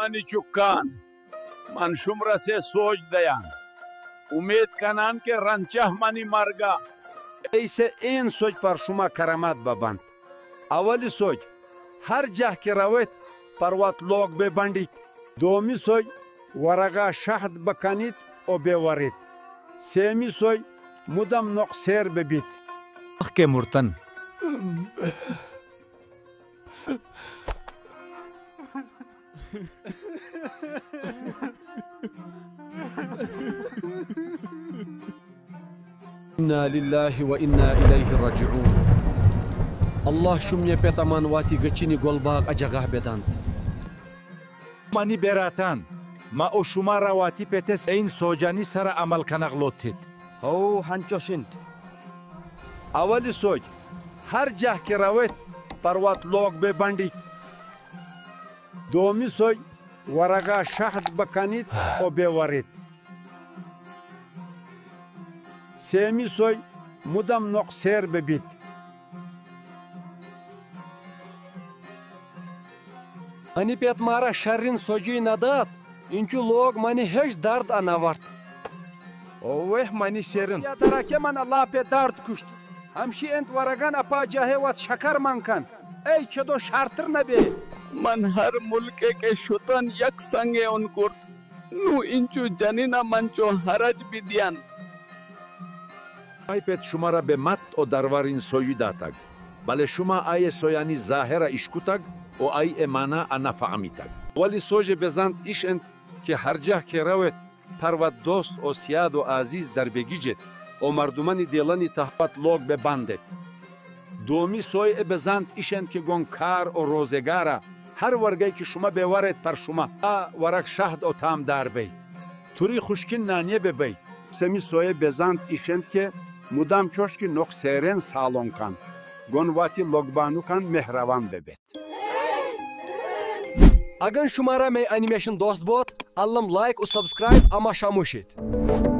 منی چکان، من شمرا سے سوج دیان۔ امیت کنان کہ رند چہ منی مرگا تئی سے این سوج پر شما کرامت ببنت۔ اولی سوج، ہر جاہ کہ رویت، پر وت لوگ بہ بنڈیت۔ دومی سوج، ورگا شہد بکنیت و بہ وریت۔ سیمی سوج، مدام نوک سیر بہ بیت۔ اخ کہ مرتن۔ انا للہ و انا الیہ راجعون۔ اللہ شمی پت ء مان وتی گچینی گلباغ ء جگہ بدنت۔ منی براتان، ما و شما را وتی پت ء سئین سوجانی سر ء عمل کنغ لوٹیت۔ ہو، ہنچوش انت۔ اولی سوج، ہر جاہ کہ رویت، پر وت لوگ بہ بنڈیت۔ دومی سوج، ورگا شہد بکنیت و بہ وریت۔ سیمی سوج، مدام نوک سیر بہ بیت۔ منی پت مارا شرین سوجی نہ دات، انچو لوگ منی ہچ درد ء نہ ورت۔ اوہ منی سرن۔ یا درا کہ من اللہ پہ درد کشت۔ ہمشی انت ورگان اپا جاہے وت شکر من کن۔ اے چدو شرتر نہ بے۔ من ہر ملکے کہ شتن یک سنگے اون کرت۔ نوں انچو جنین ء من چو ہرج بدیان۔ آئی پت شمارا بہ مت و درورین سوئی داتگ، بلے شما آئی سویانی ظاہر ء اشکتگ و آئی ء مانا ء نہ فہمیتگ۔ ولی سوج ء بزانت اش انت کہ ہر جاہ کہ رویت، پر وت دوست و سیاد و عزیز در بگیجیت و مردمانی دلانی تہا وت لوگ بہ بندیت۔ دومی سوئے ء بزانت اش انت کہ گوں کار و روزگار ء ہر ورگئے کہ شما بہ ورئیت پر شما آ ورگ شہد و تامدار بئیت۔ توری خشکین نانیے بہ بئیت۔ سیمی سوئے ء بزانت اش انت کہ مدام چوش کہ نوک سیرین سالونکان گوں وتی لوگبانکان مہروان بہ بیت۔ اگن شمارا مئے انیمیشن دوست بوت، الم لائک و سبسکرائب اما شاموشیت۔